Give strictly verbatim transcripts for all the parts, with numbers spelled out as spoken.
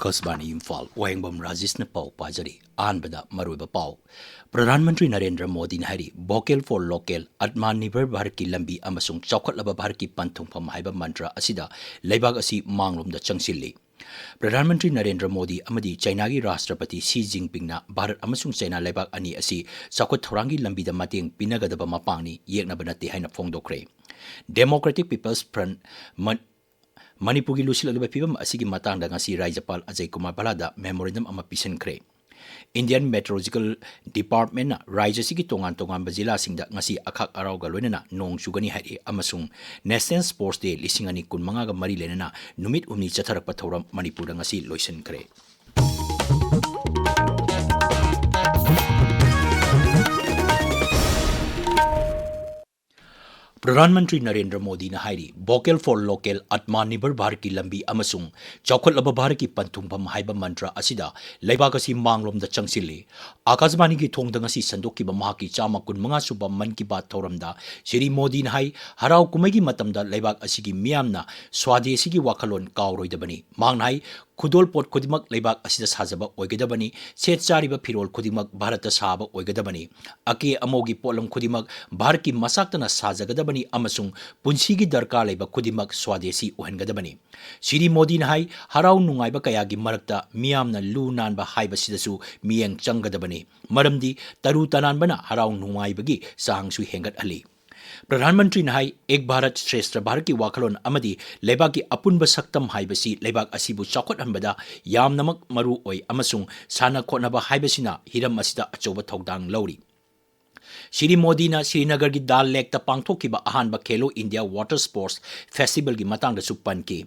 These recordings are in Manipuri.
ꯑꯀꯥꯁꯕꯥꯅꯤ ꯏꯝꯐꯥꯜ, ꯋꯥꯍꯦꯡꯕꯝ ꯔꯥꯖꯦꯁꯅ ꯄꯥꯎ ꯄꯥꯖꯔꯤ꯫ ꯑꯍꯥꯟꯕꯗ ꯃꯔꯨꯑꯣꯏꯕ ꯄꯥꯎ꯫ ꯄ꯭ꯔꯙꯥꯟ ꯃꯟꯇ꯭ꯔꯤ ꯅꯔꯦꯟꯗ꯭ꯔ ꯃꯣꯗꯤꯅ ꯍꯥꯏꯔꯤ, "Vocal for Local, ꯑꯠꯃꯥꯅꯤꯔꯚꯔ ꯚꯥꯔꯠꯀꯤ ꯂꯝꯕꯤ ꯑꯃꯁꯨꯡ ꯆꯥꯎꯈꯠꯂꯕ ꯚꯥꯔꯠꯀꯤ ꯄꯟꯊꯨꯡꯐꯝ" ꯍꯥꯏꯕ ꯃꯟꯇ꯭ꯔ ꯑꯁꯤꯗ ꯂꯩꯕꯥꯛ ꯑꯁꯤ ꯃꯥꯡꯂꯣꯝꯗ ꯆꯪꯁꯤꯜꯂꯤ꯫ ꯄ꯭ꯔꯙꯥꯟ ꯃꯟꯇ꯭ꯔꯤ ꯅꯔꯦꯟꯗ꯭ꯔ ꯃꯣꯗꯤ ꯑꯃꯗꯤ ꯆꯥꯏꯅꯥꯒꯤ ꯔꯥꯁꯇ꯭ꯔꯄꯇꯤ ꯁꯤ ꯖꯤꯟꯄꯤꯡꯅ ꯚꯥꯔꯠ ꯑꯃꯁꯨꯡ ꯆꯥꯏꯅꯥ ꯂꯩꯕꯥꯛ ꯑꯅꯤ ꯑꯁꯤ ꯆꯥꯎꯈꯠ ꯊꯧꯔꯥꯡꯒꯤ ꯂꯝꯕꯤꯗ ꯃꯇꯦꯡ ꯄꯤꯅꯒꯗꯕ ꯃꯄꯥꯡꯅꯤ, ꯌꯦꯛꯅꯕ ꯅꯠꯇꯦ ꯍꯥꯏꯅ ꯐꯣꯡꯗꯣꯛꯈ꯭ꯔꯦ꯫ Democratic People's Front ꯃꯟ-, ꯃꯅꯤꯄꯨꯔꯒꯤ ꯂꯨꯁꯤꯜꯂꯛꯂꯤꯕ ꯐꯤꯕꯝ ꯑꯁꯤꯒꯤ ꯃꯇꯥꯡꯗ ꯉꯁꯤ ꯔꯥꯖ꯭ꯌꯄꯥꯜ ꯑꯖꯌ ꯀꯨꯃꯥꯔ ꯚꯜꯂꯥꯗ memorandum ꯑꯃ ꯄꯤꯁꯤꯟꯈ꯭ꯔꯦ꯫ Indian Meteorological Departmentꯅ ꯔꯥꯖ꯭ꯌ ꯑꯁꯤꯒꯤ ꯇꯣꯉꯥꯟ ꯇꯣꯉꯥꯟꯕ ꯖꯤꯂꯥꯁꯤꯡꯗ ꯉꯁꯤ ꯑꯈꯥꯛ ꯑꯔꯥꯎꯒ ꯂꯣꯏꯅꯅ ꯅꯣꯡ ꯆꯨꯒꯅꯤ ꯍꯥꯏꯔꯤ ꯑꯃꯁꯨꯡ National Sports Day ꯂꯤꯁꯤꯡ ꯑꯅꯤ ꯀꯨꯟꯃꯉꯥꯒ ꯃꯔꯤ ꯂꯩꯅꯅ ꯅꯨꯃꯤꯠ ꯍꯨꯝꯅꯤ ꯆꯠꯊꯔꯛꯄ ꯊꯧꯔꯝ ꯃꯅꯤꯄꯨꯔꯗ ꯉꯁꯤ ꯂꯣꯏꯁꯤꯟꯈ꯭ꯔꯦ꯫ ꯄ꯭ꯔꯙꯥꯟ ꯃꯟꯇ꯭ꯔꯤ ꯅꯔꯦꯟꯗ꯭ꯔ ꯃꯣꯗꯤꯅ ꯍꯥꯏꯔꯤ, "Vocal for Local, ꯑꯠꯃꯥꯅꯤꯔꯚꯔ ꯚꯥꯔꯠꯀꯤ ꯂꯝꯕꯤ ꯑꯃꯁꯨꯡ ꯆꯥꯎꯈꯠꯂꯕ ꯚꯥꯔꯠꯀꯤ ꯄꯟꯊꯨꯡꯐꯝ" ꯍꯥꯏꯕ ꯃꯟꯇ꯭ꯔ ꯑꯁꯤꯗ ꯂꯩꯕꯥꯛ ꯑꯁꯤ ꯃꯥꯡꯂꯣꯝꯗ ꯆꯪꯁꯤꯜꯂꯤ꯫ ꯑꯀꯥꯁꯕꯥꯅꯤꯒꯤ ꯊꯣꯡꯗ ꯉꯁꯤ ꯁꯟꯗꯣꯛꯈꯤꯕ ꯃꯍꯥꯛꯀꯤ ꯆꯥꯝꯃ ꯀꯨꯟꯃꯉꯥ ꯁꯨꯕ ꯃꯟ ꯀꯤ ꯕꯥꯠ ꯊꯧꯔꯝꯗ ꯁ꯭ꯔꯤ ꯃꯣꯗꯤꯅ ꯍꯥꯏ, ꯍꯔꯥꯎ ꯀꯨꯝꯍꯩꯒꯤ ꯃꯇꯝꯗ ꯂꯩꯕꯥꯛ ꯑꯁꯤꯒꯤ ꯃꯤꯌꯥꯝꯅ ꯁ꯭ꯋꯥꯗꯦꯁꯤꯒꯤ ꯋꯥꯈꯜꯂꯣꯟ ꯀꯥꯎꯔꯣꯏꯗꯕꯅꯤ꯫ ꯃꯍꯥꯛꯅ ꯍꯥꯏ, ꯈꯨꯗꯣꯜꯄꯣꯠ ꯈꯨꯗꯤꯡꯃꯛ ꯂꯩꯕꯥꯛ ꯑꯁꯤꯗ ꯁꯥꯖꯕ ꯑꯣꯏꯒꯗꯕꯅꯤ, ꯁꯦꯠ ꯆꯥꯔꯤꯕ ꯐꯤꯔꯣꯜ ꯈꯨꯗꯤꯡꯃꯛ ꯚꯥꯔꯠꯇ ꯁꯥꯕ ꯑꯣꯏꯒꯗꯕꯅꯤ, ꯑꯀꯦ ꯑꯃꯧꯒꯤ ꯄꯣꯠꯂꯝ ꯈꯨꯗꯤꯡꯃꯛ ꯚꯥꯔꯠꯀꯤ ꯃꯆꯥꯛꯇꯅ ꯁꯥꯖꯒꯗꯕꯅꯤ ꯑꯃꯁꯨꯡ ꯄꯨꯟꯁꯤꯒꯤ ꯗꯔꯀꯥꯔ ꯂꯩꯕ ꯈꯨꯗꯤꯡꯃꯛ ꯁ꯭ꯋꯥꯗꯦꯁꯤ ꯑꯣꯏꯍꯟꯒꯗꯕꯅꯤ꯫ ꯁ꯭ꯔꯤ ꯃꯣꯗꯤꯅ ꯍꯥꯏ, ꯍꯔꯥꯎ ꯅꯨꯡꯉꯥꯏꯕ ꯀꯌꯥꯒꯤ ꯃꯔꯛꯇ ꯃꯤꯌꯥꯝꯅ ꯂꯨ ꯅꯥꯟꯕ ꯍꯥꯏꯕꯁꯤꯗꯁꯨ ꯃꯤꯠꯌꯦꯡ ꯆꯪꯒꯗꯕꯅꯤ, ꯃꯔꯝꯗꯤ ꯇꯔꯨ ꯇꯅꯥꯟꯕꯅ ꯍꯔꯥꯎ ꯅꯨꯡꯉꯥꯏꯕꯒꯤ ꯆꯥꯡꯁꯨ ꯍꯦꯟꯒꯠꯍꯜꯂꯤ꯫ ꯄ꯭ꯔꯙꯥꯟ ꯃꯟꯇ꯭ꯔꯤꯅ ꯍꯥꯏ, "ꯑꯦꯛ ꯚꯥꯔꯠ ꯁ꯭ꯔꯦꯁꯊ ꯚꯥꯔꯠꯀꯤ ꯋꯥꯈꯜꯂꯣꯟ ꯑꯃꯗꯤ ꯂꯩꯕꯥꯛꯀꯤ ꯑꯄꯨꯟꯕ ꯁꯛꯇꯝ ꯍꯥꯏꯕꯁꯤ ꯂꯩꯕꯥꯛ ꯑꯁꯤꯕꯨ ꯆꯥꯎꯈꯠꯍꯟꯕꯗ ꯌꯥꯝꯅꯃꯛ ꯃꯔꯨ ꯑꯣꯏ ꯑꯃꯁꯨꯡ ꯁꯥꯟꯅ ꯈꯣꯠꯅꯕ ꯍꯥꯏꯕꯁꯤꯅ ꯍꯤꯔꯝ ꯑꯁꯤꯗ ꯑꯆꯧꯕ ꯊꯧꯗꯥꯡ ꯂꯧꯔꯤ꯫" ꯁ꯭ꯔꯤ ꯃꯣꯗꯤꯅ ꯁ꯭ꯔꯤꯅꯒꯔꯒꯤ ꯗꯥꯜ ꯂꯦꯛꯇ ꯄꯥꯡꯊꯣꯛꯈꯤꯕ ꯑꯍꯥꯟꯕ ꯈꯦꯂꯣ ꯏꯟꯗꯤꯌꯥ ꯋꯥꯇꯔ ꯁ꯭ꯄꯣꯔꯠꯁ ꯐꯦꯁꯇꯤꯚꯦꯜꯒꯤ ꯃꯇꯥꯡꯗꯁꯨ ꯄꯟꯈꯤ꯫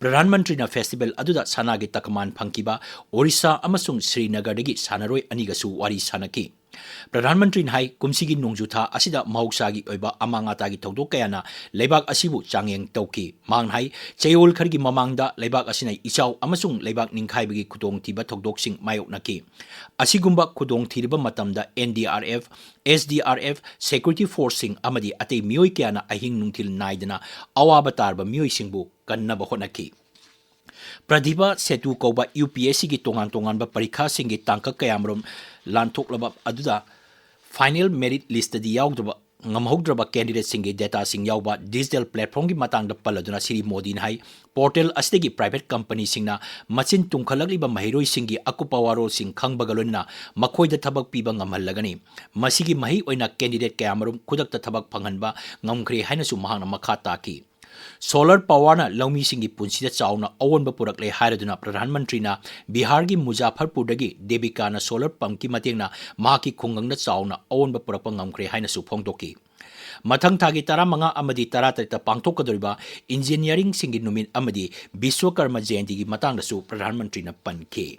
ꯄ꯭ꯔꯙꯥꯟ ꯃꯟꯇ꯭ꯔꯤꯅ ꯐꯦꯁꯇꯤꯚꯦꯜ ꯑꯗꯨꯗ ꯁꯅꯥꯒꯤ ꯇꯀꯃꯥꯟ ꯐꯪꯈꯤꯕ ꯑꯣꯔꯤꯁꯥ ꯑꯃꯁꯨꯡ ꯁ꯭ꯔꯤꯅꯒꯔꯗꯒꯤ ꯁꯥꯟꯅꯔꯣꯏ ꯑꯅꯤꯒꯁꯨ ꯋꯥꯔꯤ ꯁꯥꯅꯈꯤ꯫ ꯄ꯭ꯔꯙꯥꯟ ꯃꯟꯇ꯭ꯔꯤꯅ ꯍꯥꯏ, ꯀꯨꯝꯁꯤꯒꯤ ꯅꯣꯡꯖꯨ ꯊꯥ ꯑꯁꯤꯗ ꯃꯍꯧꯁꯥꯒꯤ ꯑꯣꯏꯕ ꯑꯃꯥꯡ ꯑꯇꯥꯒꯤ ꯊꯧꯗꯣꯛ ꯀꯌꯥꯅ ꯂꯩꯕꯥꯛ ꯑꯁꯤꯕꯨ ꯆꯥꯡꯌꯦꯡ ꯇꯧꯈꯤ꯫ ꯃꯍꯥꯛꯅ ꯍꯥꯏ, ꯆꯌꯣꯜ ꯈꯔꯒꯤ ꯃꯃꯥꯡꯗ ꯂꯩꯕꯥꯛ ꯑꯁꯤꯅ ꯏꯆꯥꯎ ꯑꯃꯁꯨꯡ ꯂꯩꯕꯥꯛ ꯅꯤꯡꯈꯥꯏꯕꯒꯤ ꯈꯨꯗꯣꯡꯊꯤꯕ ꯊꯧꯗꯣꯛꯁꯤꯡ ꯃꯥꯌꯣꯛꯅꯈꯤ꯫ ꯑꯁꯤꯒꯨꯝꯕ ꯈꯨꯗꯣꯡꯊꯤꯔꯕ ꯃꯇꯝꯗ N D R F, S D R F, security ꯐꯣꯔꯁꯁꯤꯡ ꯑꯃꯗꯤ ꯑꯇꯩ ꯃꯤꯑꯣꯏ ꯀꯌꯥꯅ ꯑꯍꯤꯡ ꯅꯨꯡꯊꯤꯜ ꯅꯥꯏꯗꯅ ꯑꯋꯥꯕ ꯇꯥꯔꯕ ꯃꯤꯑꯣꯏꯁꯤꯡꯕꯨ ꯀꯟꯅꯕ ꯍꯣꯠꯅꯈꯤ꯫ ꯄ꯭ꯔꯇꯤꯚꯥ ꯁꯦꯇꯨ ꯀꯧꯕ ꯌꯨ ꯄꯤ ꯑꯦꯁ ꯁꯤꯒꯤ ꯇꯣꯉꯥꯟ ꯇꯣꯉꯥꯟꯕ ꯄꯔꯤꯈꯥꯁꯤꯡꯒꯤ ꯇꯥꯡꯀꯛ ꯀꯌꯥꯃꯔꯨꯝ ꯂꯥꯟꯊꯣꯛꯂꯕ ꯑꯗꯨꯗ final merit listꯇꯗꯤ ꯌꯥꯎꯗ꯭ꯔꯕ, ꯉꯝꯍꯧꯗ꯭ꯔꯕ candidateꯁꯤꯡꯒꯤ dataꯁꯤꯡ ꯌꯥꯎꯕ digital platformꯒꯤ ꯃꯇꯥꯡꯗ ꯄꯜꯂꯗꯨꯅ ꯁ꯭ꯔꯤ ꯃꯣꯗꯤꯅ ꯍꯥꯏ, portal ꯑꯁꯤꯗꯒꯤ private companyꯁꯤꯡꯅ ꯃꯆꯤꯟ ꯇꯨꯝꯈꯠꯂꯛꯂꯤꯕ ꯃꯍꯩꯔꯣꯏꯁꯤꯡꯒꯤ ꯑꯀꯨꯞꯄ ꯋꯥꯔꯣꯜꯁꯤꯡ ꯈꯪꯕꯒ ꯂꯣꯏꯅꯅ ꯃꯈꯣꯏꯗ ꯊꯕꯛ ꯄꯤꯕ ꯉꯝꯍꯜꯂꯒꯅꯤ꯫ ꯃꯁꯤꯒꯤ ꯃꯍꯩ ꯑꯣꯏꯅ candidate ꯀꯌꯥꯃꯔꯨꯝ ꯈꯨꯗꯛꯇ ꯊꯕꯛ ꯐꯪꯍꯟꯕ ꯉꯝꯈ꯭ꯔꯦ ꯍꯥꯏꯅꯁꯨ ꯃꯍꯥꯛꯅ ꯃꯈꯥ ꯇꯥꯈꯤ꯫ Solar powerꯅ ꯂꯧꯃꯤꯁꯤꯡꯒꯤ ꯄꯨꯟꯁꯤꯗ ꯆꯥꯎꯅ ꯑꯑꯣꯟꯕ ꯄꯨꯔꯛꯂꯦ ꯍꯥꯏꯔꯗꯨꯅ ꯄ꯭ꯔꯙꯥꯟ ꯃꯟꯇ꯭ꯔꯤꯅ ꯕꯤꯍꯥꯔꯒꯤ ꯃꯨꯖꯥꯐꯔꯄꯨꯔꯗꯒꯤ ꯗꯦꯕꯤꯀꯥꯅ solar pumpꯀꯤ ꯃꯇꯦꯡꯅ ꯃꯍꯥꯛꯀꯤ ꯈꯨꯡꯒꯪꯗ ꯆꯥꯎꯅ ꯑꯑꯣꯟꯕ ꯄꯨꯔꯛꯄ ꯉꯝꯈ꯭ꯔꯦ ꯍꯥꯏꯅꯁꯨ ꯐꯣꯡꯗꯣꯛꯈꯤ꯫ ꯃꯊꯪ ꯊꯥꯒꯤ ꯇꯔꯥꯃꯉꯥ ꯑꯃꯗꯤ ꯇꯔꯥꯇꯔꯦꯠꯇ ꯄꯥꯡꯊꯣꯛꯀꯗꯧꯔꯤꯕ engineeringꯁꯤꯡꯒꯤ ꯅꯨꯃꯤꯠ ꯑꯃꯗꯤ ꯕꯤꯁ꯭ꯋꯀꯔꯃ ꯖꯌꯟꯇꯤꯒꯤ ꯃꯇꯥꯡꯗꯁꯨ ꯄ꯭ꯔꯙꯥꯟ ꯃꯟꯇ꯭ꯔꯤꯅ ꯄꯟꯈꯤ꯫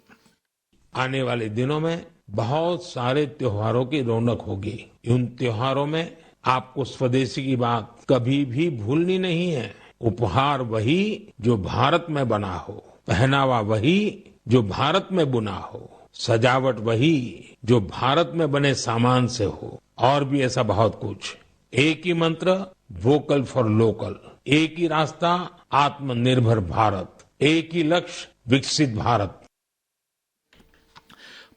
आने वाले दिनों में बहुत सारे त्योहारों की रौनक होगी। उन त्योहारों में आपको स्वदेशी की बात कभी भी भूलनी नहीं है। उपहार वही जो भारत में बना हो, पहनावा वही जो भारत में बुना हो, सजावट वही जो भारत में बने सामान से हो, और भी ऐसा बहुत कुछ। एक ही मंत्र, vocal for local, एक ही रास्ता, आत्मनिर्भर भारत, एक ही लक्ष्य, विकसित भारत।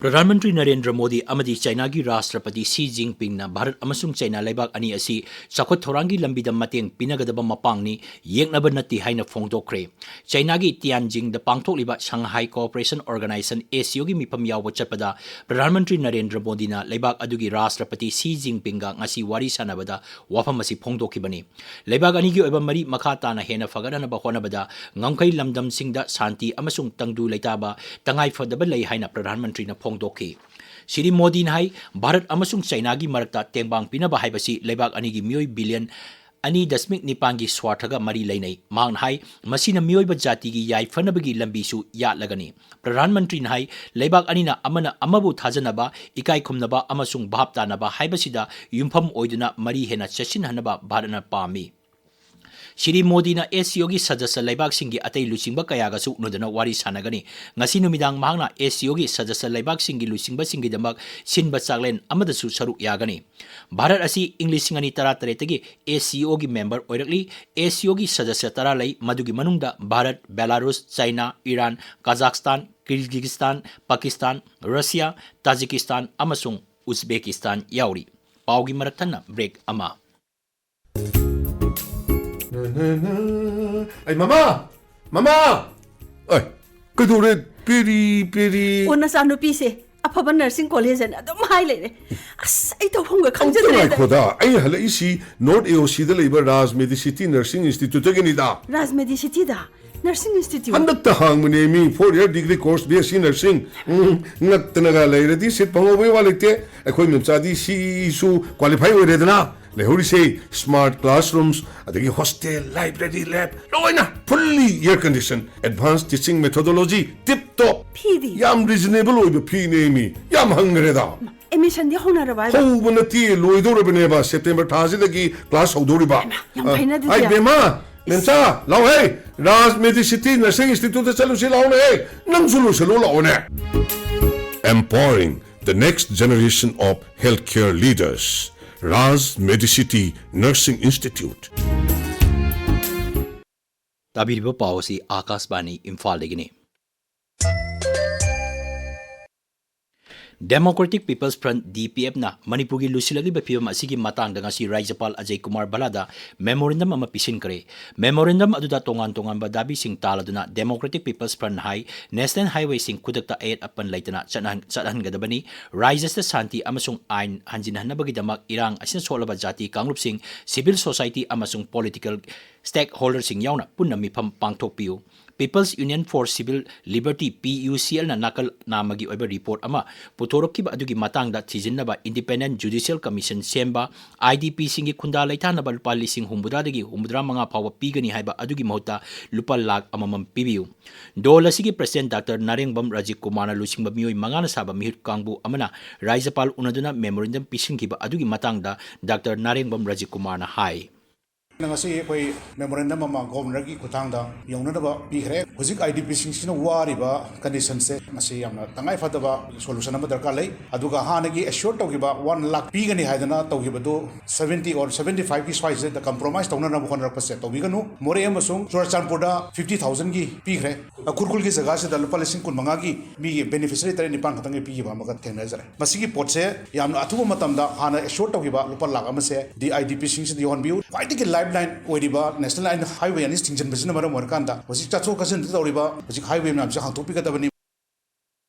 प्रधानमंत्री नरेंद्र मोदी ꯑꯃꯗꯤ ꯆꯥꯏꯅꯥꯒꯤ ꯔꯥꯁꯇ꯭ꯔꯄꯇꯤ ꯁꯤ ꯖꯤꯟꯄꯤꯡꯅ ꯚꯥꯔꯠ ꯑꯃꯁꯨꯡ ꯆꯥꯏꯅꯥ ꯂꯩꯕꯥꯛ ꯑꯅꯤ ꯑꯁꯤ ꯆꯥꯎꯈꯠ ꯊꯧꯔꯥꯡꯒꯤ ꯂꯝꯕꯤꯗ ꯃꯇꯦꯡ ꯄꯤꯅꯒꯗꯕ ꯃꯄꯥꯡꯅꯤ, ꯌꯦꯛꯅꯕ ꯅꯠꯇꯦ ꯍꯥꯏꯅ ꯐꯣꯡꯗꯣꯛꯈ꯭ꯔꯦ꯫ ꯆꯥꯏꯅꯥꯒꯤ ꯇꯤꯌꯥꯟꯖꯤꯡꯗ ꯄꯥꯡꯊꯣꯛꯂꯤꯕ Shanghai Cooperation Organisation, SCOꯒꯤ ꯃꯤꯐꯝ ꯌꯥꯎꯕ ꯆꯠꯄꯗ ꯄ꯭ꯔꯙꯥꯟ ꯃꯟꯇ꯭ꯔꯤ ꯅꯔꯦꯟꯗ꯭ꯔ ꯃꯣꯗꯤꯅ ꯂꯩꯕꯥꯛ ꯑꯗꯨꯒꯤ ꯔꯥꯁꯇ꯭ꯔꯄꯇꯤ ꯁꯤ ꯖꯤꯟꯄꯤꯡꯒ ꯉꯁꯤ ꯋꯥꯔꯤ ꯁꯥꯟꯅꯕꯗ ꯋꯥꯐꯝ ꯑꯁꯤ ꯐꯣꯡꯗꯣꯛꯈꯤꯕꯅꯤ꯫ ꯂꯩꯕꯥꯛ ꯑꯅꯤꯒꯤ ꯑꯣꯏꯕ ꯃꯔꯤ ꯃꯈꯥ ꯇꯥꯅ ꯍꯦꯟꯅ ꯐꯒꯠꯍꯟꯅꯕ ꯍꯣꯠꯅꯕꯗ ꯉꯝꯈꯩ ꯂꯝꯗꯝꯁꯤꯡꯗ ꯁꯥꯟꯇꯤ ꯑꯃꯁꯨꯡ ꯇꯪꯗꯨ ꯂꯩꯇꯥꯕ ꯇꯉꯥꯏ ꯐꯗꯕ ꯂꯩ ꯍꯥꯏꯅ ꯄ꯭ꯔꯙꯥꯟ ꯃꯟꯇ꯭ꯔꯤꯅ ꯐꯣꯡꯗꯣꯛꯈꯤ꯫ ꯁ꯭ꯔꯤ ꯃꯣꯗꯤꯅ ꯍꯥꯏ, ꯚꯥꯔꯠ ꯑꯃꯁꯨꯡ ꯆꯥꯏꯅꯥꯒꯤ ꯃꯔꯛꯇ ꯇꯦꯡꯕꯥꯡ ꯄꯤꯅꯕ ꯍꯥꯏꯕꯁꯤ ꯂꯩꯕꯥꯛ ꯑꯅꯤꯒꯤ ꯃꯤꯑꯣꯏ ꯕꯤꯂꯤꯌꯟ ꯑꯅꯤ ꯗꯁꯃꯤꯛ ꯅꯤꯄꯥꯟꯒꯤ ꯁ꯭ꯋꯥꯔꯊꯒ ꯃꯔꯤ ꯂꯩꯅꯩ꯫ ꯃꯍꯥꯛꯅ ꯍꯥꯏ, ꯃꯁꯤꯅ ꯃꯤꯑꯣꯏꯕ ꯖꯥꯇꯤꯒꯤ ꯌꯥꯏꯐꯅꯕꯒꯤ ꯂꯝꯕꯤꯁꯨ ꯌꯥꯠꯂꯒꯅꯤ꯫ ꯄ꯭ꯔꯙꯥꯟ ꯃꯟꯇ꯭ꯔꯤꯅ ꯍꯥꯏ, ꯂꯩꯕꯥꯛ ꯑꯅꯤꯅ ꯑꯃꯅ ꯑꯃꯕꯨ ꯊꯥꯖꯅꯕ, ꯏꯀꯥꯏ ꯈꯨꯝꯅꯕ ꯑꯃꯁꯨꯡ ꯚꯥꯞ ꯇꯥꯅꯕ ꯍꯥꯏꯕꯁꯤꯗ ꯌꯨꯝꯐꯝ ꯑꯣꯏꯗꯨꯅ ꯃꯔꯤ ꯍꯦꯟꯅ ꯆꯦꯠꯁꯤꯟꯍꯟꯅꯕ ꯚꯥꯔꯠꯅ ꯄꯥꯝꯃꯤ꯫ ꯁ꯭ꯔꯤ ꯃꯣꯗꯤꯅ ꯑꯦꯁ ꯁꯤ ꯑꯣꯒꯤ ꯁꯗꯁ꯭ꯌ ꯂꯩꯕꯥꯛꯁꯤꯡꯒꯤ ꯑꯇꯩ ꯂꯨꯆꯤꯡꯕ ꯀꯌꯥꯒꯁꯨ ꯎꯅꯗꯨꯅ ꯋꯥꯔꯤ ꯁꯥꯟꯅꯒꯅꯤ꯫ ꯉꯁꯤ ꯅꯨꯃꯤꯗꯥꯡ ꯃꯍꯥꯛꯅ ꯑꯦꯁ ꯁꯤ ꯑꯣꯒꯤ ꯁꯗꯁ꯭ꯌ ꯂꯩꯕꯥꯛꯁꯤꯡꯒꯤ ꯂꯨꯆꯤꯡꯕꯁꯤꯡꯒꯤꯗꯃꯛ ꯁꯤꯟꯕ ꯆꯥꯛꯂꯦꯟ ꯑꯃꯗꯁꯨ ꯁꯔꯨꯛ ꯌꯥꯒꯅꯤ꯫ ꯚꯥꯔꯠ ꯑꯁꯤ ꯏꯪ ꯂꯤꯁꯤꯡ ꯑꯅꯤ ꯇꯔꯥꯇꯔꯦꯠꯇꯒꯤ ꯑꯦꯁ ꯁꯤ ꯑꯣꯒꯤ ꯃꯦꯝꯕꯔ ꯑꯣꯏꯔꯛꯂꯤ꯫ ꯑꯦꯁ ꯁꯤ ꯑꯣꯒꯤ ꯁꯗꯁ꯭ꯌ ꯇꯔꯥ ꯂꯩ, ꯃꯗꯨꯒꯤ ꯃꯅꯨꯡꯗ Bharat, Belarus, China, Iran, Kazakhstan, Kyrgyzstan, Pakistan, Russia, Tajikistan ꯑꯃꯁꯨꯡ ꯎꯖꯕꯦꯀꯤꯁꯇꯥꯟ ꯌꯥꯎꯔꯤ꯫ ꯄꯥꯎꯒꯤ ꯃꯔꯛ ꯊꯠꯅ ꯕ꯭ꯔꯦꯛ ꯑꯃ꯫ ꯑꯩ, ꯃꯃꯥ! ꯃꯃꯥ! ꯑꯩ, ꯀꯩꯗꯧꯔꯦ? ꯄꯦꯔꯤ, ꯄꯦꯔꯤ꯫ ꯑꯣ, ꯅꯆꯥꯅꯨꯄꯤꯁꯦ ꯑꯐꯕ ꯅꯔꯁꯤꯡ ꯀꯣꯂꯦꯖ ꯍꯥꯏꯅ ꯑꯗꯨꯝ ꯍꯥꯏ ꯂꯩꯔꯦ꯫ ꯑꯁ, ꯑꯩ ꯇꯧꯐꯝꯒ ꯑꯝꯇ ꯈꯪꯖꯗ꯭ꯔꯦꯗ꯫ ꯉꯥꯏꯈꯣꯗ, ꯑꯩ ꯍꯜꯂꯛꯏꯁꯤ ꯅꯣꯔꯠ ꯑꯦ ꯑꯣ ꯁꯤꯗ ꯂꯩꯕ ꯔꯥꯖ ꯃꯦꯗꯤꯁꯤꯇꯤ ꯅꯔꯁꯤꯡ ꯏꯟꯁꯇꯤꯇ꯭ꯌꯨꯠꯇꯒꯤꯅꯤꯗ꯫ ꯔꯥꯖ ꯃꯦꯗꯤꯁꯤꯇꯤꯗ ꯅꯔꯁꯤꯡ ꯏꯟꯁꯇꯤꯇ꯭ꯌꯨꯠ? ꯍꯟꯗꯛꯇ ꯍꯥꯡꯕꯅꯦ ꯃꯤ, four year degree course B S C nursing. ꯎꯝ, ꯉꯛꯇꯅꯒ ꯂꯩꯔꯗꯤ ꯁꯤꯠ ꯐꯪꯍꯧꯕꯒꯤ ꯋꯥ ꯂꯩꯇꯦ꯫ ꯑꯩꯈꯣꯏ ꯃꯦꯝꯆꯥꯗꯤ ꯁꯤꯁꯨ ꯀ꯭ꯋꯥꯂꯤꯐꯥꯏ ꯑꯣꯏꯔꯦꯗꯅ꯫ ꯂꯩꯍꯧꯔꯤꯁꯦ ꯁ꯭ꯃꯥꯔꯠ ꯀ꯭ꯂꯥꯁꯔꯨꯝꯁ, ꯑꯗꯒꯤ ꯍꯣꯁꯇꯦꯜ, ꯂꯥꯏꯕ꯭ꯔꯦꯔꯤ, ꯂꯦꯕ, ꯂꯣꯏꯅ fully air condition, advance teaching methodology tip top. ꯐꯤꯗꯤ? ꯌꯥꯝ ꯔꯤꯖꯅꯦꯕꯜ ꯑꯣꯏꯕ ꯐꯤꯅꯦ ꯃꯤ, ꯌꯥꯝ ꯍꯪꯈ꯭ꯔꯦꯗ꯫ ꯑꯦꯗꯃꯤꯁꯟꯗꯤ ꯍꯧꯅꯔꯕ ꯍꯥꯏꯕ? ꯍꯧꯕ ꯅꯠꯇꯦ, ꯂꯣꯏꯗꯧꯔꯕꯅꯦꯕ, ꯁꯦꯞꯇꯦꯝꯕꯔ ꯊꯥꯁꯤꯗꯒꯤ ꯀ꯭ꯂꯥꯁ ꯍꯧꯗꯧꯔꯤꯕ꯫ ꯍꯩꯃꯥ, ꯌꯥꯝ ꯑ, ꯐꯩꯅ ꯑꯗꯨꯗꯤ꯫ ꯑꯩ ꯕꯦꯝꯃ, ꯃꯦꯝꯆꯥ, ꯂꯥꯎꯍꯦ, ꯔꯥꯖ ꯃꯦꯗꯤꯁꯤꯇꯤ ꯅꯔꯁꯤꯡ ꯏꯟꯁꯇꯤꯇ꯭ꯌꯨꯠꯇ ꯆꯠꯂꯨꯁꯤ ꯂꯥꯎꯅꯦꯍꯦ, ꯅꯪꯁꯨ ꯂꯣꯏꯁꯜꯂꯨ ꯂꯥꯛꯑꯣꯅꯦ꯫ Empowering the next generation of healthcare leaders. Raj Medicity Nursing Institute. ꯇꯥꯕꯤꯔꯤꯕ ꯄꯥꯎ ꯑꯁꯤ ꯑꯥꯀꯥꯁꯕꯥꯅꯤ ꯏꯝꯐꯥꯜꯗꯒꯤꯅꯤ꯫ Democratic People's Front, D P F ꯅ ꯃꯅꯤꯄꯨꯔꯒꯤ ꯂꯨꯁꯤꯜꯂꯛꯂꯤꯕ ꯐꯤꯕꯝ ꯑꯁꯤꯒꯤ ꯃꯇꯥꯡꯗ ꯉꯁꯤ ꯔꯥꯖ꯭ꯌꯄꯥꯜ ꯑꯖꯌ ꯀꯨꯃꯥꯔ ꯚꯜꯂꯥꯗ memorandum ꯑꯃ ꯄꯤꯁꯤꯟꯈ꯭ꯔꯦ꯫ Memorandum ꯑꯗꯨꯗ ꯇꯣꯉꯥꯟ ꯇꯣꯉꯥꯟꯕ ꯗꯥꯕꯤꯁꯤꯡ ꯇꯥꯜꯂꯗꯨꯅ Democratic People's Front ꯍꯥꯏ, National Highway ꯁꯤꯡ ꯈꯨꯗꯛꯇ ꯑꯌꯦꯠ ꯑꯄꯟ ꯂꯩꯇꯅ ꯆꯠꯍꯟ-, ꯆꯠꯍꯟꯒꯗꯕꯅꯤ꯫ ꯔꯥꯖ꯭ꯌꯁꯤꯗ ꯁꯥꯟꯇꯤ ꯑꯃꯁꯨꯡ ꯑꯥꯏꯟ ꯍꯟꯖꯤꯟꯍꯟꯅꯕꯒꯤꯗꯃꯛ ꯏꯔꯥꯡ ꯑꯁꯤꯅ ꯁꯣꯛꯂꯕ ꯖꯥꯇꯤ ꯀꯥꯡꯂꯨꯞꯁꯤꯡ, civil society ꯑꯃꯁꯨꯡ political stakeholder ꯁꯤꯡ ꯌꯥꯎꯅ ꯄꯨꯟꯅ ꯃꯤꯐꯝ ꯄꯥꯡꯊꯣꯛꯄꯤꯌꯨ꯫ People's Union for Civil Liberty, P U C L ꯅ ꯅꯥꯀꯜ ꯅꯥꯝꯃꯒꯤ ꯑꯣꯏꯕ report ꯑꯃ ꯄꯨꯊꯣꯔꯛꯈꯤꯕ ꯑꯗꯨꯒꯤ ꯃꯇꯥꯡꯗ ꯊꯤꯖꯤꯟꯅꯕ Independent Judicial Commission ꯁꯦꯝꯕ, I D P ꯁꯤꯡꯒꯤ ꯈꯨꯟꯗꯥ ꯂꯩꯇꯥꯅꯕ ꯂꯨꯄꯥ ꯂꯤꯁꯤꯡ ꯍꯨꯝꯐꯨꯇꯔꯥꯗꯒꯤ ꯍꯨꯝꯐꯨꯇꯔꯥ ꯃꯉꯥ ꯐꯥꯎꯕ ꯄꯤꯒꯅꯤ ꯍꯥꯏꯕ ꯑꯗꯨꯒꯤ ꯃꯍꯨꯠꯇ ꯂꯨꯄꯥ ꯂꯥꯈ ꯑꯃꯃꯝ ꯄꯤꯕꯤꯌꯨ꯫ ꯗꯣꯜ ꯑꯁꯤꯒꯤ President Doctor ꯅꯥꯔꯦꯡꯕꯝ ꯔꯥꯖꯤꯕ ꯀꯨꯃꯥꯔꯅ ꯂꯨꯆꯤꯡꯕ ꯃꯤꯑꯣꯏ ꯃꯉꯥꯅ ꯁꯥꯕ ꯃꯤꯍꯨꯠ ꯀꯥꯡꯕꯨ ꯑꯃꯅ ꯔꯥꯖ꯭ꯌꯄꯥꯜ ꯎꯅꯗꯨꯅ memorandum ꯄꯤꯁꯤꯟꯈꯤꯕ ꯑꯗꯨꯒꯤ ꯃꯇꯥꯡꯗ Doctor ꯅꯥꯔꯦꯡꯕꯝ ꯔꯥꯖꯤꯕ ꯀꯨꯃꯥꯔꯅ ꯍꯥꯏ꯫ ꯉꯁꯤ ꯑꯩꯈꯣꯏ memorandum ꯑꯃ Governorꯒꯤ ꯈꯨꯠꯊꯥꯡꯗ ꯌꯧꯅꯅꯕ ꯄꯤꯈ꯭ꯔꯦ꯫ ꯍꯧꯖꯤꯛ IDPꯁꯤꯡꯁꯤꯅ ꯋꯥꯔꯤꯕ conditionꯁꯦ ꯃꯁꯤ ꯌꯥꯝꯅ ꯇꯉꯥꯏ ꯐꯗꯕ solution ꯑꯃ ꯗꯔꯀꯥꯔ ꯂꯩ꯫ ꯑꯗꯨꯒ ꯍꯥꯟꯅꯒꯤ assure ꯇꯧꯈꯤꯕ one lakh ꯄꯤꯒꯅꯤ ꯍꯥꯏꯗꯅ ꯇꯧꯈꯤꯕꯗꯨ seventy or seventy fiveꯀꯤ ꯁ꯭ꯋꯥꯏꯁꯤꯗ compromise ꯇꯧꯅꯅꯕ ꯍꯣꯠꯅꯔꯛꯄꯁꯦ ꯇꯧꯕꯤꯒꯅꯨ꯫ ꯃꯣꯔꯦ ꯑꯃꯁꯨꯡ ꯆꯨꯔꯆꯥꯟꯄꯨꯔꯗ fifty thousandꯒꯤ ꯄꯤꯈ꯭ꯔꯦ꯫ ꯎꯈ꯭ꯔꯨꯜꯒꯤ ꯖꯒꯥꯁꯤꯗ ꯂꯨꯄꯥ ꯂꯤꯁꯤꯡ ꯀꯨꯟ ꯃꯉꯥꯒꯤ ꯃꯤꯒꯤ beneficiary ꯇꯔꯦꯠ ꯅꯤꯄꯥꯟ ꯈꯛꯇꯪꯒꯤ ꯄꯤꯈꯤꯕ ꯑꯃꯒ ꯊꯦꯡꯅꯖꯔꯦ꯫ ꯃꯁꯤꯒꯤ ꯄꯣꯠꯁꯦ ꯌꯥꯝꯅ ꯑꯊꯨꯕ ꯃꯇꯝꯗ ꯍꯥꯟꯅ assure ꯇꯧꯈꯤꯕ ꯂꯨꯄꯥ ꯂꯥꯈ ꯑꯃꯁꯦ IDPꯁꯤꯡꯁꯤꯗ ꯌꯧꯍꯟꯕꯤꯌꯨ꯫ ꯈ꯭ꯋꯥꯏꯗꯒꯤ lifeline ꯑꯣꯏꯔꯤꯕ National Highway ꯑꯅꯤ ꯊꯤꯡꯖꯤꯟꯕꯁꯤꯅ ꯃꯔꯝ ꯑꯣꯏꯔꯀꯥꯟꯗ ꯍꯧꯖꯤꯛ ꯆꯠꯊꯣꯛ ꯆꯠꯁꯤꯟ ꯇꯧꯔꯤꯕ ꯍꯧꯖꯤꯛ highway ꯃꯌꯥꯝꯁꯦ ꯍꯥꯡꯗꯣꯛꯄꯤꯒꯗꯕꯅꯤ꯫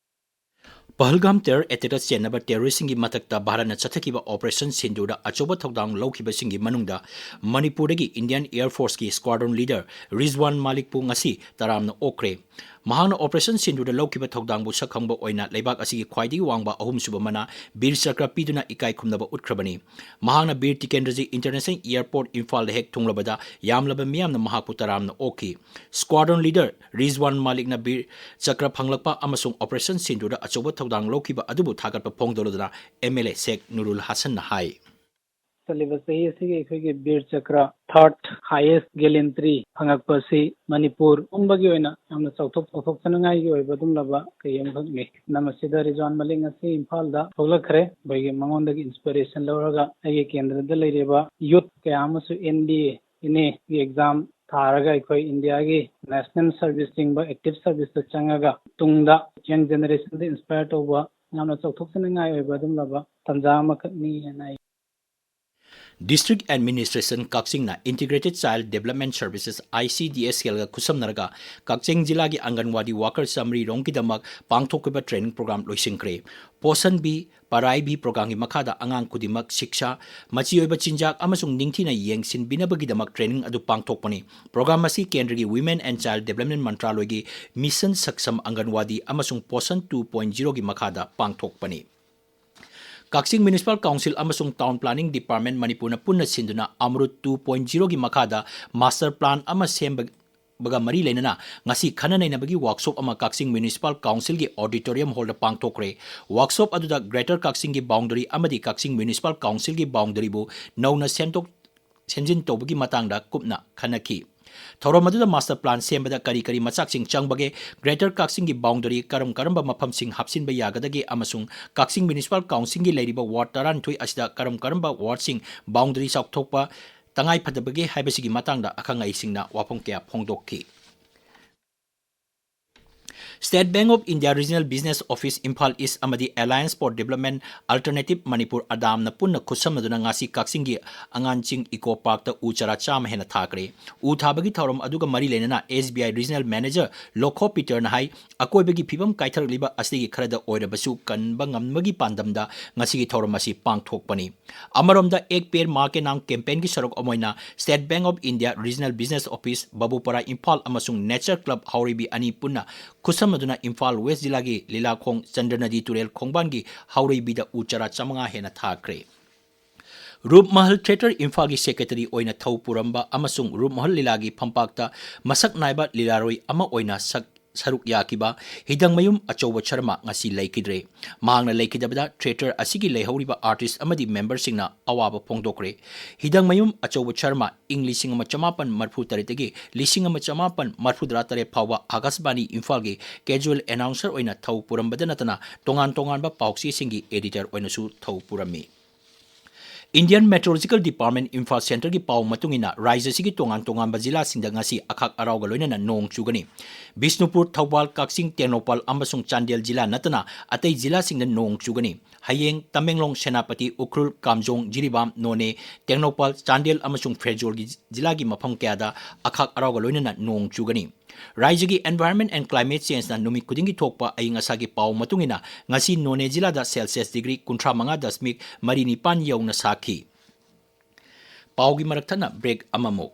ꯄꯍꯜꯒꯥꯝ terror attackꯇ ꯆꯦꯟꯅꯕ terroristꯁꯤꯡꯒꯤ ꯃꯊꯛꯇ ꯚꯥꯔꯠꯅ ꯆꯠꯊꯈꯤꯕ Operation ꯁꯤꯟꯗꯨꯔꯗ ꯑꯆꯧꯕ ꯊꯧꯗꯥꯡ ꯂꯧꯈꯤꯕꯁꯤꯡꯒꯤ ꯃꯅꯨꯡꯗ ꯃꯅꯤꯄꯨꯔꯗꯒꯤ Indian Air Forceꯀꯤ squadron leader Rizwan ꯃꯥꯂꯤꯛꯄꯨ ꯉꯁꯤ ꯇꯔꯥꯝꯅ ꯑꯣꯛꯈ꯭ꯔꯦ꯫ ꯃꯍꯥꯛꯅ Operation ꯁꯤꯟꯗꯨꯔꯗ ꯂꯧꯈꯤꯕ ꯊꯧꯗꯥꯡꯕꯨ ꯁꯛꯈꯪꯕ ꯑꯣꯏꯅ ꯂꯩꯕꯥꯛ ꯑꯁꯤꯒꯤ ꯈ꯭ꯋꯥꯏꯗꯒꯤ ꯋꯥꯡꯕ ꯑꯍꯨꯝꯁꯨꯕ ꯃꯅꯥ ꯕꯤꯔ ꯆꯀ꯭ꯔ ꯄꯤꯗꯨꯅ ꯏꯀꯥꯏ ꯈꯨꯝꯅꯕ ꯎꯠꯈ꯭ꯔꯕꯅꯤ꯫ ꯃꯍꯥꯛꯅ ꯕꯤꯔ ꯇꯤꯀꯦꯟꯗ꯭ꯔꯖꯤ International Airport ꯏꯝꯐꯥꯜꯗ ꯍꯦꯛ ꯊꯨꯡꯂꯕꯗ ꯌꯥꯝꯂꯕ ꯃꯤꯌꯥꯝꯅ ꯃꯍꯥꯛꯄꯨ ꯇꯔꯥꯝꯅ ꯑꯣꯛꯈꯤ꯫ Squadron leader ꯔꯤꯖꯋꯥꯟ ꯃꯥꯂꯤꯛꯅ ꯕꯤꯔ ꯆꯀ꯭ꯔ ꯐꯪꯂꯛꯄ ꯑꯃꯁꯨꯡ Operation ꯁꯤꯟꯗꯨꯔꯗ ꯑꯆꯧꯕ ꯊꯧꯗꯥꯡ ꯂꯧꯈꯤꯕ ꯑꯗꯨꯕꯨ ꯊꯥꯒꯠꯄ ꯐꯣꯡꯗꯣꯛꯂꯗꯨꯅ MLA ꯁꯦꯈ ꯅꯨꯔꯨꯜ ꯍꯥꯁꯟꯅ ꯍꯥꯏ꯫ ꯆꯠꯂꯤꯕ ꯆꯍꯤ ꯑꯁꯤꯒꯤ ꯑꯩꯈꯣꯏꯒꯤ ꯕꯤꯔ ꯆꯀ꯭ꯔ third highest gallantry ꯐꯪꯉꯛꯄ ꯑꯁꯤ ꯃꯅꯤꯄꯨꯔ ꯄꯨꯝꯕꯒꯤ ꯑꯣꯏꯅ ꯌꯥꯝꯅ ꯆꯥꯎꯊꯣꯛ ꯆꯥꯎꯊꯣꯛꯆꯅꯤꯡꯉꯥꯏꯒꯤ ꯑꯣꯏꯕ ꯑꯗꯨꯒꯨꯝꯂꯕ ꯀꯩ ꯑꯃꯈꯛꯅꯤ꯫ ꯃꯔꯝ ꯑꯁꯤꯗ ꯔꯤꯖꯋꯥꯟ ꯃꯥꯂꯤꯛ ꯉꯁꯤ ꯏꯝꯐꯥꯜꯗ ꯊꯣꯛꯂꯛꯈ꯭ꯔꯦ꯫ ꯑꯩꯈꯣꯏꯒꯤ ꯃꯉꯣꯟꯗꯒꯤ inspiration ꯂꯧꯔꯒ ꯑꯩꯒꯤ ꯀꯦꯟꯗ꯭ꯔꯗ ꯂꯩꯔꯤꯕ youth ꯀꯌꯥ ꯑꯃꯁꯨ NDA, NAꯒꯤ exam ꯊꯥꯔꯒ ꯑꯩꯈꯣꯏ ꯏꯟꯗꯤꯌꯥꯒꯤ national service ꯆꯤꯡꯕ active serviceꯇ ꯆꯪꯉꯒ ꯇꯨꯡꯗ young generationꯗ inspire ꯇꯧꯕ ꯌꯥꯝꯅ ꯆꯥꯎꯊꯣꯛꯆꯅꯤꯡꯉꯥꯏ ꯑꯣꯏꯕ ꯑꯗꯨꯒꯨꯝꯂꯕ ꯇꯥꯟꯖꯥ ꯑꯃꯈꯛꯅꯤ ꯍꯥꯏꯅ ꯑꯩ District Administration ꯀꯛꯆꯤꯡꯅ Integrated Child Development Services, ICDSCLꯒ ꯈꯨꯠꯁꯝꯅꯔꯒ ꯀꯛꯆꯤꯡ ꯖꯤꯂꯥꯒꯤ ꯑꯪꯒꯟꯋꯥꯗꯤ worker ꯆꯥꯃꯔꯤ ꯔꯣꯝꯒꯤꯗꯃꯛ ꯄꯥꯡꯊꯣꯛꯈꯤꯕ training program ꯂꯣꯏꯁꯤꯟꯈ꯭ꯔꯦ꯫ ꯄꯣꯁꯟ ꯕꯤ, ꯄꯔꯥꯏ ꯕꯤ programꯒꯤ ꯃꯈꯥꯗ ꯑꯉꯥꯡ ꯈꯨꯗꯤꯡꯃꯛ ꯁꯤꯛꯁꯥ, ꯃꯆꯤ ꯑꯣꯏꯕ ꯆꯤꯟꯖꯥꯛ ꯑꯃꯁꯨꯡ ꯅꯤꯡꯊꯤꯅ ꯌꯦꯡꯁꯤꯟꯕꯤꯅꯕꯒꯤꯗꯃꯛ training ꯑꯗꯨ ꯄꯥꯡꯊꯣꯛꯄꯅꯤ꯫ Program ꯑꯁꯤ ꯀꯦꯟꯗ꯭ꯔꯒꯤ Women and Child Development ꯃꯟꯇ꯭ꯔꯥꯂꯣꯏꯒꯤ Mission Saksham Anganwadi ꯑꯃꯁꯨꯡ Poshan two point zeroꯒꯤ ꯃꯈꯥꯗ ꯄꯥꯡꯊꯣꯛꯄꯅꯤ꯫ ꯀꯛꯆꯤꯡ Municipal Council ꯑꯃꯁꯨꯡ Town Planning Department ꯃꯅꯤꯄꯨꯔꯅ ꯄꯨꯟꯅ ꯁꯤꯟꯗꯨꯅ ꯑꯃꯔꯨꯠ two point zeroꯒꯤ ꯃꯈꯥꯗ master plan ꯑꯃ ꯁꯦꯝꯕꯒ ꯃꯔꯤ ꯂꯩꯅꯅ ꯉꯁꯤ ꯈꯟꯅ ꯅꯩꯅꯕꯒꯤ workshop ꯑꯃ ꯀꯛꯆꯤꯡ Municipal Councilꯒꯤ auditorium hallꯗ ꯄꯥꯡꯊꯣꯛꯈ꯭ꯔꯦ꯫ Workshop ꯑꯗꯨꯗ Greater ꯀꯛꯆꯤꯡꯒꯤ boundary ꯑꯃꯗꯤ ꯀꯛꯆꯤꯡ Municipal Councilꯒꯤ boundaryꯕꯨ ꯅꯧꯅ ꯁꯦꯝꯗꯣꯛ ꯁꯦꯝꯖꯤꯟ ꯇꯧꯕꯒꯤ ꯃꯇꯥꯡꯗ ꯀꯨꯞꯅ ꯈꯟꯅꯈꯤ꯫ ꯊꯧꯔꯝ ꯑꯗꯨꯗ master plan ꯁꯦꯝꯕꯗ ꯀꯔꯤ ꯀꯔꯤ ꯃꯆꯥꯛꯁꯤꯡ ꯆꯪꯕꯒꯦ, Greater ꯀꯛꯆꯤꯡꯒꯤ boundary ꯀꯔꯝ ꯀꯔꯝꯕ ꯃꯐꯝꯁꯤꯡ ꯍꯥꯞꯆꯤꯟꯕ ꯌꯥꯒꯗꯒꯦ ꯑꯃꯁꯨꯡ ꯀꯛꯆꯤꯡ Municipal Councilꯒꯤ ꯂꯩꯔꯤꯕ ward ꯇꯔꯥꯅꯤꯊꯣꯏ ꯑꯁꯤꯗ ꯀꯔꯝ ꯀꯔꯝꯕ wardꯁꯤꯡ boundary ꯆꯥꯎꯊꯣꯛꯄ ꯇꯉꯥꯏ ꯐꯗꯕꯒꯦ ꯍꯥꯏꯕꯁꯤꯒꯤ ꯃꯇꯥꯡꯗ ꯑꯈꯪ ꯑꯍꯩꯁꯤꯡꯅ ꯋꯥꯐꯝ ꯀꯌꯥ ꯐꯣꯡꯗꯣꯛꯈꯤ꯫ State Bank of India Regional Business Office Imphal East ꯑꯃꯗꯤ Alliance for Development Alternative Manipur, ꯑꯗꯥꯝꯅ ꯄꯨꯟꯅ ꯈꯨꯠꯁꯝꯅꯗꯨꯅ ꯉꯁꯤ ꯀꯛꯆꯤꯡꯒꯤ ꯑꯉꯥꯟꯆꯤꯡ Eco Parkꯇ ꯎ ꯆꯥꯔꯥ ꯆꯥꯝꯃ ꯍꯦꯟꯅ ꯊꯥꯈ꯭ꯔꯦ꯫ ꯎ ꯊꯥꯕꯒꯤ ꯊꯧꯔꯝ ꯑꯗꯨꯒ ꯃꯔꯤ ꯂꯩꯅꯅ S B I Regional Manager ꯂꯣꯈꯣ ꯄꯤꯇꯔꯅ ꯍꯥꯏ, ꯑꯀꯣꯏꯕꯒꯤ ꯐꯤꯕꯝ ꯀꯥꯏꯊꯔꯛꯂꯤꯕ ꯑꯁꯤꯗꯒꯤ ꯈꯔꯗ ꯑꯣꯏꯔꯕꯁꯨ ꯀꯟꯕ ꯉꯝꯕꯒꯤ ꯄꯥꯟꯗꯝꯗ ꯉꯁꯤꯒꯤ ꯊꯧꯔꯝ ꯑꯁꯤ ꯄꯥꯡꯊꯣꯛꯄꯅꯤ꯫ ꯑꯃꯔꯣꯝꯗ, Ek Ped Maa Ke Naam campaignꯒꯤ ꯁꯔꯨꯛ ꯑꯃ ꯑꯣꯏꯅ State Bank of India Regional Business Office, ꯕꯥꯕꯨꯄꯥꯔꯥ Imphal ꯑꯃꯁꯨꯡ Nature Club ꯍꯥꯎꯔꯩꯕꯤ ꯑꯅꯤ ꯄꯨꯟꯅ ꯈꯨꯠꯁꯝꯅꯗꯨꯅ ꯏꯝꯐꯥꯜ West ꯖꯤꯂꯥꯒꯤ ꯂꯤꯂꯥꯈꯣꯡ ꯆꯟꯗ꯭ꯔꯅꯗꯤ ꯇꯨꯔꯦꯜ ꯈꯣꯡꯕꯥꯟꯒꯤ ꯍꯥꯎꯔꯩꯕꯤꯗ ꯎ ꯆꯥꯔꯥ ꯆꯥꯃꯉꯥ ꯍꯦꯟꯅ ꯊꯥꯈ꯭ꯔꯦ꯫ ꯔꯨꯞꯃꯍꯜ Theatre ꯏꯝꯐꯥꯜꯒꯤ secretary ꯑꯣꯏꯅ ꯊꯧ ꯄꯨꯔꯝꯕ ꯑꯃꯁꯨꯡ ꯔꯨꯞꯃꯍꯜ ꯂꯤꯂꯥꯒꯤ ꯐꯝꯄꯥꯛꯇ ꯃꯁꯛ ꯅꯥꯏꯕ ꯂꯤꯂꯥꯔꯣꯏ ꯑꯃ ꯑꯣꯏꯅ ꯁꯛ-, ꯁꯔꯨꯛ ꯌꯥꯈꯤꯕ ꯍꯤꯗꯪꯃꯌꯨꯝ ꯑꯆꯧꯕ ꯁꯔꯃ ꯉꯁꯤ ꯂꯩꯈꯤꯗ꯭ꯔꯦ꯫ ꯃꯍꯥꯛꯅ ꯂꯩꯈꯤꯗꯕꯗ theatre ꯑꯁꯤꯒꯤ ꯂꯩꯍꯧꯔꯤꯕ artist ꯑꯃꯗꯤ memberꯁꯤꯡꯅ ꯑꯋꯥꯕ ꯐꯣꯡꯗꯣꯛꯈ꯭ꯔꯦ꯫ ꯍꯤꯗꯪꯃꯌꯨꯝ ꯑꯆꯧꯕ ꯁꯔꯃ ꯏꯪ ꯂꯤꯁꯤꯡ ꯑꯃ ꯆꯃꯥꯄꯟ ꯃꯔꯤꯐꯨ ꯇꯔꯦꯠꯇꯒꯤ ꯂꯤꯁꯤꯡ ꯑꯃ ꯆꯃꯥꯄꯟ ꯃꯔꯤꯐꯨ ꯇꯔꯥ ꯇꯔꯦꯠ ꯐꯥꯎꯕ ꯑꯀꯥꯁꯕꯥꯅꯤ ꯏꯝꯐꯥꯜꯒꯤ casual announcer ꯑꯣꯏꯅ ꯊꯧ ꯄꯨꯔꯝꯕꯗ ꯅꯠꯇꯅ ꯇꯣꯉꯥꯟ ꯇꯣꯉꯥꯟꯕ ꯄꯥꯎꯆꯦꯁꯤꯡꯒꯤ editor ꯑꯣꯏꯅꯁꯨ ꯊꯧ ꯄꯨꯔꯝꯃꯤ꯫ Indian Meteorological Department ꯏꯝꯐꯥꯜ centreꯒꯤ ꯄꯥꯎ ꯃꯇꯨꯡ ꯏꯟꯅ, ꯔꯥꯖ꯭ꯌꯁꯤꯒꯤ ꯇꯣꯉꯥꯟ ꯇꯣꯉꯥꯟꯕ ꯖꯤꯂꯥꯁꯤꯡꯗ ꯉꯁꯤ ꯑꯈꯥꯛ ꯑꯔꯥꯎꯒ ꯂꯣꯏꯅꯅ ꯅꯣꯡ ꯆꯨꯒꯅꯤ꯫ ꯕꯤꯁꯅꯨꯄꯨꯔ, ꯊꯧꯕꯥꯜ, ꯀꯛꯆꯤꯡ, ꯇꯦꯡꯅꯧꯄꯥꯜ ꯑꯃꯁꯨꯡ ꯆꯥꯟꯗꯦꯜ ꯖꯤꯂꯥ ꯅꯠꯇꯅ ꯑꯇꯩ ꯖꯤꯂꯥꯁꯤꯡꯗ ꯅꯣꯡ ꯆꯨꯒꯅꯤ꯫ ꯍꯌꯦꯡ ꯇꯃꯦꯡꯂꯣꯡ, ꯁꯦꯅꯥꯄꯇꯤ, ꯎꯈ꯭ꯔꯨꯜ, ꯀꯥꯝꯖꯣꯡ, ꯖꯤꯔꯤꯕꯥꯝ, ꯅꯣꯅꯦ, ꯇꯦꯡꯅꯧꯄꯥꯜ, ꯆꯥꯟꯗꯦꯜ ꯑꯃꯁꯨꯡ ꯐꯦꯔꯖꯣꯜꯒꯤ ꯖꯤꯂꯥꯒꯤ ꯃꯐꯝ ꯀꯌꯥꯗ ꯑꯈꯥꯛ ꯑꯔꯥꯎꯒ ꯂꯣꯏꯅꯅ ꯅꯣꯡ ꯆꯨꯒꯅꯤ꯫ ꯔꯥꯖ꯭ꯌꯒꯤ Environment and Climate Changeꯅ ꯅꯨꯃꯤꯠ ꯈꯨꯗꯤꯡꯒꯤ ꯊꯣꯛꯄ ꯑꯏꯪ ꯑꯁꯥꯒꯤ ꯄꯥꯎ ꯃꯇꯨꯡ ꯏꯟꯅ, ꯉꯁꯤ ꯅꯣꯅꯦ ꯖꯤꯂꯥꯗ Celsius degree ꯀꯨꯟꯊ꯭ꯔꯥ ꯃꯉꯥ ꯗꯁꯃꯤꯛ ꯃꯔꯤ ꯅꯤꯄꯥꯟ ꯌꯧꯅ ꯁꯥꯈꯤ꯫ ꯄꯥꯎꯒꯤ ꯃꯔꯛ ꯊꯠꯅ break ꯑꯃꯃꯨꯛ꯫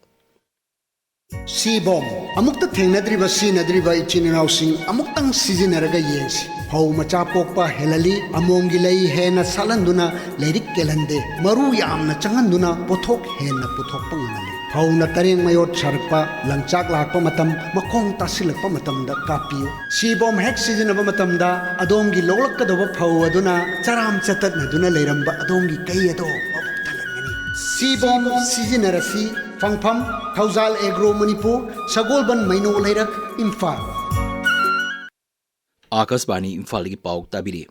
ꯁꯤꯕꯣꯝ꯫ ꯑꯃꯨꯛꯇ ꯊꯦꯡꯅꯗ꯭ꯔꯤꯕ ꯁꯤꯖꯤꯟꯅꯗ꯭ꯔꯤꯕ ꯏꯆꯤꯟ ꯏꯅꯥꯎꯁꯤꯡ ꯑꯃꯨꯛꯇꯪ ꯁꯤꯖꯤꯟꯅꯔꯒ ꯌꯦꯡꯁꯤ꯫ ꯐꯧ ꯃꯆꯥ ꯄꯣꯛꯄ ꯍꯦꯜꯍꯜꯂꯤ, ꯑꯃꯣꯝꯒꯤ ꯂꯩ ꯍꯦꯟꯅ ꯁꯥꯠꯍꯟꯗꯨꯅ ꯂꯩꯔꯤꯛ ꯀꯦꯜꯍꯟꯗꯦ, ꯃꯔꯨ ꯌꯥꯝꯅ ꯆꯪꯍꯟꯗꯨꯅ ꯄꯣꯠꯊꯣꯛ ꯍꯦꯟꯅ ꯄꯨꯊꯣꯛꯄ ꯉꯝꯍꯜꯂꯤ꯫ ꯐꯧꯅ ꯇꯔꯦꯡ ꯃꯌꯣꯠ ꯁꯥꯔꯛꯄ, ꯂꯪꯆꯥꯛ ꯂꯥꯛꯄ ꯃꯇꯝ, ꯃꯈꯣꯡ ꯇꯥꯁꯤꯜꯂꯛꯄ ꯃꯇꯝꯗ ꯀꯥꯞꯄꯤꯌꯨ꯫ ꯁꯤꯕꯣꯝ ꯍꯦꯛ ꯁꯤꯖꯤꯟꯅꯕ ꯃꯇꯝꯗ ꯑꯗꯣꯝꯒꯤ ꯂꯣꯛꯂꯛꯀꯗꯧꯕ ꯐꯧ ꯑꯗꯨꯅ ꯆꯔꯥꯝ ꯆꯇꯠꯅꯗꯨꯅ ꯂꯩꯔꯝꯕ ꯑꯗꯣꯝꯒꯤ ꯀꯩ ꯑꯗꯣ ꯃꯕꯨꯛ ꯊꯜꯍꯟꯒꯅꯤ꯫ ꯁꯤꯕꯣꯝ ꯁꯤꯖꯤꯟꯅꯔꯁꯤ꯫ ꯐꯪꯐꯝ: ꯊꯧꯖꯥꯜ ꯑꯦꯒ꯭ꯔꯣ ꯃꯅꯤꯄꯨꯔ, ꯁꯒꯣꯜꯕꯟ ꯃꯩꯅꯣ ꯂꯩꯔꯛ, ꯏꯝꯐꯥꯜ꯫ ꯑꯥꯀꯥꯁꯕꯥꯅꯤ ꯏꯝꯐꯥꯜꯗꯒꯤ ꯄꯥꯎ ꯇꯥꯕꯤꯔꯤ꯫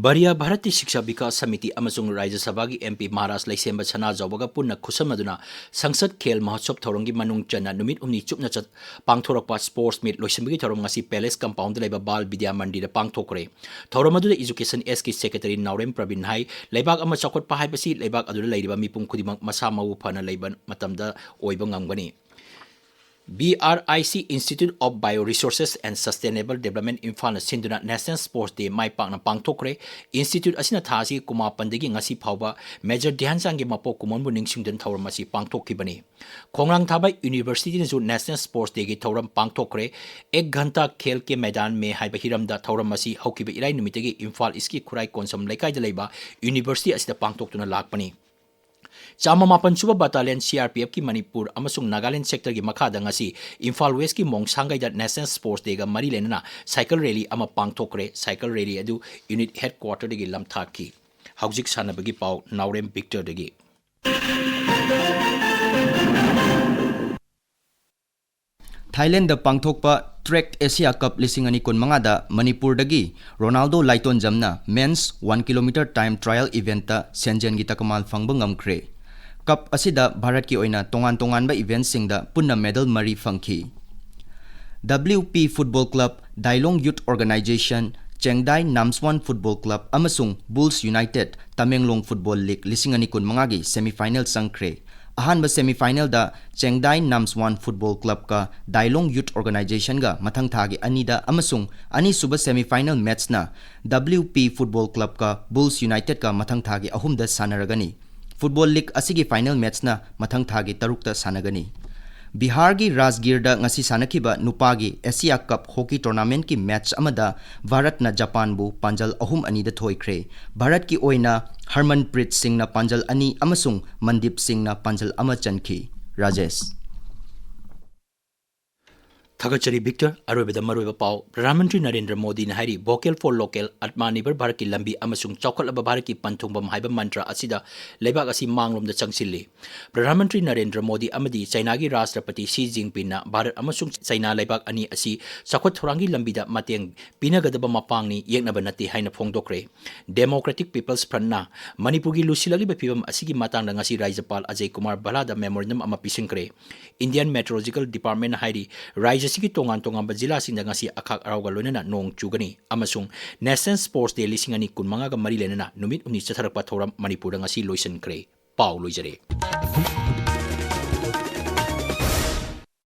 ꯕꯔꯤꯌꯥ ꯚꯥꯔꯠꯇꯤ ꯁꯤꯛꯁꯥ ꯕꯤꯀꯥꯁ ꯁꯃꯤꯇꯤ ꯑꯃꯁꯨꯡ ꯔꯥꯖ꯭ꯌ ꯁꯚꯥꯒꯤ ꯑꯦꯝ ꯄꯤ ꯃꯍꯥꯔꯥꯖ ꯂꯩꯁꯦꯝꯕ ꯁꯅꯥꯖꯥꯎꯕꯒ ꯄꯨꯟꯅ ꯈꯨꯠꯁꯝꯅꯗꯨꯅ ꯁꯪꯁꯗ ꯈꯦꯜ ꯃꯍꯣꯠꯁꯕ ꯊꯧꯔꯝꯒꯤ ꯃꯅꯨꯡ ꯆꯟꯅ ꯅꯨꯃꯤꯠ ꯍꯨꯝꯅꯤ ꯆꯨꯞꯅ ꯆꯠ-, ꯄꯥꯡꯊꯣꯔꯛꯄ ꯁ꯭ꯄꯣꯔꯠꯁ ꯃꯤꯠ ꯂꯣꯏꯁꯤꯟꯕꯒꯤ ꯊꯧꯔꯝ ꯉꯁꯤ ꯄꯦꯂꯦꯁ ꯀꯝꯄꯥꯎꯟꯗ ꯂꯩꯕ ꯕꯥꯜ ꯕꯤꯗ꯭ꯌꯥ ꯃꯟꯗꯤꯔꯗ ꯄꯥꯡꯊꯣꯛꯈ꯭ꯔꯦ꯫ ꯊꯧꯔꯝ ꯑꯗꯨꯗ ꯏꯖꯨꯀꯦꯁꯟ ꯑꯦꯁꯀꯤ ꯁꯦꯀ꯭ꯔꯦꯇꯔꯤ ꯅꯥꯎꯔꯦꯝ ꯄ꯭ꯔꯕꯤꯟ ꯍꯥꯏ, ꯂꯩꯕꯥꯛ ꯑꯃ ꯆꯥꯎꯈꯠꯄ ꯍꯥꯏꯕꯁꯤ ꯂꯩꯕꯥꯛ ꯑꯗꯨꯗ ꯂꯩꯔꯤꯕ ꯃꯤꯄꯨꯝ ꯈꯨꯗꯤꯡꯃꯛ ꯃꯁꯥ ꯃꯎ ꯐꯅ ꯂꯩꯕ ꯃꯇꯝꯗ ꯑꯣꯏꯕ ꯉꯝꯒꯅꯤ꯫ B R I C Institute of Bioresources and Sustainable Development ꯏꯝꯐꯥꯜꯅ ꯁꯤꯟꯗꯨꯅ ꯅꯦꯁꯅꯦꯜ ꯁ꯭ꯄꯣꯔꯠꯁ ꯗꯦ ꯃꯥꯏ ꯄꯥꯛꯅ ꯄꯥꯡꯊꯣꯛꯈ꯭ꯔꯦ꯫ ꯏꯟꯁꯇꯤꯇ꯭ꯌꯨꯠ ꯑꯁꯤꯅ ꯊꯥ ꯑꯁꯤꯒꯤ ꯀꯨꯟꯃꯥꯄꯟꯗꯒꯤ ꯉꯁꯤ ꯐꯥꯎꯕ ꯃꯦꯖꯔ ꯙ꯭ꯌꯥꯟ ꯆꯥꯟꯒꯤ ꯃꯄꯣꯛ ꯀꯨꯝꯑꯣꯟꯕꯨ ꯅꯤꯡꯁꯤꯡꯗꯨꯅ ꯊꯧꯔꯝ ꯑꯁꯤ ꯄꯥꯡꯊꯣꯛꯈꯤꯕꯅꯤ꯫ ꯈꯣꯡꯅꯥꯡ ꯊꯥꯕ ꯌꯨꯅꯤꯚꯔꯁꯤꯇꯤꯅꯁꯨ ꯅꯦꯁꯅꯦꯜ ꯁ꯭ꯄꯣꯔꯠꯁ ꯗꯦꯒꯤ ꯊꯧꯔꯝ ꯄꯥꯡꯊꯣꯛꯈ꯭ꯔꯦ꯫ ꯑꯦꯛ ꯘꯟꯇꯥ ꯈꯦꯜ ꯀꯦ ꯃꯩꯗꯥꯟ ꯃꯦ ꯍꯥꯏꯕ ꯍꯤꯔꯝꯗ ꯊꯧꯔꯝ ꯑꯁꯤ ꯍꯧꯈꯤꯕ ꯏꯔꯥꯏ ꯅꯨꯃꯤꯠꯇꯒꯤ ꯏꯝꯐꯥꯜ ꯏꯁꯀꯤ ꯈꯨꯔꯥꯏ ꯀꯣꯟꯁꯝ ꯂꯩꯀꯥꯏꯗ ꯂꯩꯕ ꯌꯨꯅꯤꯚꯔꯁꯤꯇꯤ ꯑꯁꯤꯗ ꯄꯥꯡꯊꯣꯛꯇꯨꯅ ꯂꯥꯛꯄꯅꯤ꯫ ꯆꯥꯝꯃ ꯃꯥꯄꯟ ꯁꯨꯕ battalion C R P ꯑꯦꯐꯀꯤ Manipur ꯑꯃꯁꯨꯡ ꯅꯥꯒꯥꯂꯦꯟ ꯁꯦꯛꯇꯔꯒꯤ ꯃꯈꯥꯗ ꯉꯁꯤ ꯏꯝꯐꯥꯜ ꯋꯦꯁꯀꯤ ꯃꯣꯡꯁꯥꯡꯒꯩꯗ ꯅꯦꯁꯅꯦꯜ ꯁ꯭ꯄꯣꯔꯠꯁ ꯗꯦꯒ ꯃꯔꯤ ꯂꯩꯅꯅ ꯁꯥꯏꯀꯜ ꯔꯦꯂꯤ ꯑꯃ ꯄꯥꯡꯊꯣꯛꯈ꯭ꯔꯦ꯫ ꯁꯥꯏꯀꯜ ꯔꯦꯂꯤ ꯑꯗꯨ ꯌꯨꯅꯤꯠ ꯍꯦꯗꯀ꯭ꯋꯥꯇꯔꯗꯒꯤ ꯂꯝꯊꯥꯛꯈꯤ꯫ ꯍꯧꯖꯤꯛ ꯁꯥꯟꯅꯕꯒꯤ ꯄꯥꯎ ꯅꯥꯎꯔꯦꯝ ꯚꯤꯛꯇꯔꯗꯒꯤ꯫ ꯊꯥꯏꯂꯦꯟꯗ ꯄꯥꯡꯊꯣꯛꯄ ꯇ꯭ꯔꯦꯛ ꯑꯦꯁꯤꯌꯥ ꯀꯞ ꯂꯤꯁꯤꯡ ꯑꯅꯤ ꯀꯨꯟꯃꯉꯥꯗ ꯃꯅꯤꯄꯨꯔꯗꯒꯤ ꯔꯣꯅꯥꯜꯗꯣ ꯂꯥꯏꯇꯣꯟꯖꯝꯅ men's one kilometre time trial ꯏꯚꯦꯟꯠꯇ ꯁꯦꯟꯖꯦꯟꯒꯤ ꯇꯀꯃꯥꯜ ꯐꯪꯕ ꯉꯝꯈ꯭ꯔꯦ꯫ ꯀꯞ ꯑꯁꯤꯗ ꯚꯥꯔꯠꯀꯤ ꯑꯣꯏꯅ ꯇꯣꯉꯥꯟ ꯇꯣꯉꯥꯟꯕ ꯏꯚꯦꯟꯠꯁꯤꯡꯗ ꯄꯨꯟꯅ ꯃꯦꯗꯜ ꯃꯔꯤ ꯐꯪꯈꯤ꯫ ꯗꯕ꯭ꯂꯤꯎ ꯄꯤ ꯐꯨꯠꯕꯣꯜ ꯀ꯭ꯂꯕ, ꯗꯥꯏꯂꯣꯡ ꯌꯨꯠ ꯑꯣꯔꯒꯅꯥꯏꯖꯦꯁꯟ, ꯆꯦꯡꯗꯥꯏ ꯅꯥꯝꯁ꯭ꯋꯥꯟ ꯐꯨꯠꯕꯣꯜ ꯀ꯭ꯂꯕ ꯑꯃꯁꯨꯡ ꯕꯨꯜꯁ ꯌꯨꯅꯥꯏꯇꯦꯗ ꯇꯃꯦꯡꯂꯣꯡ ꯐꯨꯠꯕꯣꯜ ꯂꯤꯒ ꯂꯤꯁꯤꯡ ꯑꯅꯤ ꯀꯨꯟꯃꯉꯥꯒꯤ ꯁꯦꯃꯤꯐꯥꯏꯅꯦꯜ ꯆꯪꯈ꯭ꯔꯦ꯫ ꯑꯍꯥꯟꯕ ꯁꯦꯃꯤꯐꯥꯏꯅꯦꯜꯗ ꯆꯦꯡꯗꯥꯏ ꯅꯥꯝꯁ꯭ꯋꯥꯟ ꯐꯨꯠꯕꯣꯜ ꯀ꯭ꯂꯕꯀ ꯗꯥꯏꯂꯣꯡ ꯌꯨꯠ ꯑꯣꯔꯒꯅꯥꯏꯖꯦꯁꯟꯒ ꯃꯊꯪ ꯊꯥꯒꯤ ꯑꯅꯤꯗ ꯑꯃꯁꯨꯡ ꯑꯅꯤꯁꯨꯕ ꯁꯦꯃꯤꯐꯥꯏꯅꯦꯜ ꯃꯦꯠꯆꯅ ꯗꯕ꯭ꯂꯤꯎ ꯄꯤ ꯐꯨꯠꯕꯣꯜ ꯀ꯭ꯂꯕꯀ ꯕꯨꯜꯁ ꯌꯨꯅꯥꯏꯇꯦꯗꯀ ꯃꯊꯪ ꯊꯥꯒꯤ ꯑꯍꯨꯝꯗ ꯁꯥꯟꯅꯔꯒꯅꯤ꯫ ꯐꯨꯠꯕꯣꯜ ꯂꯤꯒ ꯑꯁꯤꯒꯤ ꯐꯥꯏꯅꯦꯜ ꯃꯦꯠꯆꯅ ꯃꯊꯪ ꯊꯥꯒꯤ ꯇꯔꯨꯛꯇ ꯁꯥꯟꯅꯒꯅꯤ꯫ ꯕꯤꯍꯥꯔꯒꯤ ꯔꯥꯖꯒꯤꯔꯗ ꯉꯁꯤ ꯁꯥꯟꯅꯈꯤꯕ ꯅꯨꯄꯥꯒꯤ ꯑꯦꯁꯤꯌꯥ ꯀꯞ ꯍꯣꯀꯤ ꯇꯣꯔꯅꯥꯃꯦꯟꯠꯀꯤ ꯃꯦꯠꯆ ꯑꯃꯗ ꯚꯥꯔꯠꯅ ꯖꯄꯥꯟꯕꯨ ꯄꯥꯟꯖꯜ ꯑꯍꯨꯝ ꯑꯅꯤꯗ ꯊꯣꯏꯈ꯭ꯔꯦ꯫ ꯚꯥꯔꯠꯀꯤ ꯑꯣꯏꯅ ꯍꯔꯃꯟꯄ꯭ꯔꯤꯠ ꯁꯤꯡꯅ ꯄꯥꯟꯖꯜ ꯑꯅꯤ ꯑꯃꯁꯨꯡ ꯃꯟꯗꯤꯞ ꯁꯤꯡꯅ ꯄꯥꯟꯖꯜ ꯑꯃ ꯆꯟꯈꯤ꯫ ꯔꯥꯖꯦꯁ꯫ ꯊꯥꯒꯠꯆꯔꯤ ꯕꯤꯛꯇꯔ꯫ ꯑꯔꯣꯏꯕꯗ ꯃꯔꯨꯑꯣꯏꯕ ꯄꯥꯎ꯫ ꯄ꯭ꯔꯙꯥꯟ ꯃꯟꯇ꯭ꯔꯤ ꯅꯔꯦꯟꯗ꯭ꯔ ꯃꯣꯗꯤꯅ ꯍꯥꯏꯔꯤ, "Vocal for Local, Atmanirbhar Bharatꯀꯤ ꯂꯝꯕꯤ ꯑꯃꯁꯨꯡ ꯆꯥꯎꯈꯠꯂꯕ ꯚꯥꯔꯠꯀꯤ ꯄꯟꯊꯨꯡꯐꯝ" ꯍꯥꯏꯕ ꯃꯟꯇ꯭ꯔ ꯑꯁꯤꯗ ꯂꯩꯕꯥꯛ ꯑꯁꯤ ꯃꯥꯡꯂꯣꯝꯗ ꯆꯪꯁꯤꯜꯂꯤ꯫ ꯄ꯭ꯔꯙꯥꯟ ꯃꯟꯇ꯭ꯔꯤ ꯅꯔꯦꯟꯗ꯭ꯔ ꯃꯣꯗꯤ ꯑꯃꯗꯤ ꯆꯥꯏꯅꯥꯒꯤ ꯔꯥꯁꯇ꯭ꯔꯄꯇꯤ ꯁꯤ ꯖꯤꯟꯄꯤꯡꯅ ꯚꯥꯔꯠ ꯑꯃꯁꯨꯡ ꯆꯥꯏꯅꯥ ꯂꯩꯕꯥꯛ ꯑꯅꯤ ꯑꯁꯤ ꯆꯥꯎꯈꯠ ꯊꯧꯔꯥꯡꯒꯤ ꯂꯝꯕꯤꯗ ꯃꯇꯦꯡ ꯄꯤꯅꯒꯗꯕ ꯃꯄꯥꯡꯅꯤ, ꯌꯦꯛꯅꯕ ꯅꯠꯇꯦ ꯍꯥꯏꯅ ꯐꯣꯡꯗꯣꯛꯈ꯭ꯔꯦ꯫ Democratic People's Frontꯅ ꯃꯅꯤꯄꯨꯔꯒꯤ ꯂꯨꯁꯤꯜꯂꯛꯂꯤꯕ ꯐꯤꯕꯝ ꯑꯁꯤꯒꯤ ꯃꯇꯥꯡꯗ ꯉꯁꯤ ꯔꯥꯖ꯭ꯌꯄꯥꯜ ꯑꯖꯌ ꯀꯨꯃꯥꯔ ꯚꯜꯂꯥꯗ memorandum ꯑꯃ ꯄꯤꯁꯤꯟꯈ꯭ꯔꯦ꯫ Indian Meteorological Departmentꯅ ꯍꯥꯏꯔꯤ, ꯔꯥꯖ꯭ꯌ ꯑꯁꯤꯒꯤ ꯇꯣꯉꯥꯟ ꯇꯣꯉꯥꯟꯕ ꯖꯤꯂꯥꯁꯤꯡꯗ ꯉꯁꯤ ꯑꯈꯥꯛ ꯑꯔꯥꯎꯒ ꯂꯣꯏꯅꯅ ꯅꯣꯡ ꯆꯨꯒꯅꯤ ꯑꯃꯁꯨꯡ National Sports Day ꯂꯤꯁꯤꯡ ꯑꯅꯤ ꯀꯨꯟꯃꯉꯥꯒ ꯃꯔꯤ ꯂꯩꯅꯅ ꯅꯨꯃꯤꯠ ꯍꯨꯝꯅꯤ ꯆꯠꯊꯔꯛꯄ ꯊꯧꯔꯝ ꯃꯅꯤꯄꯨꯔꯗ ꯉꯁꯤ ꯂꯣꯏꯁꯤꯟꯈ꯭ꯔꯦ꯫ ꯄꯥꯎ ꯂꯣꯏꯖꯔꯦ꯫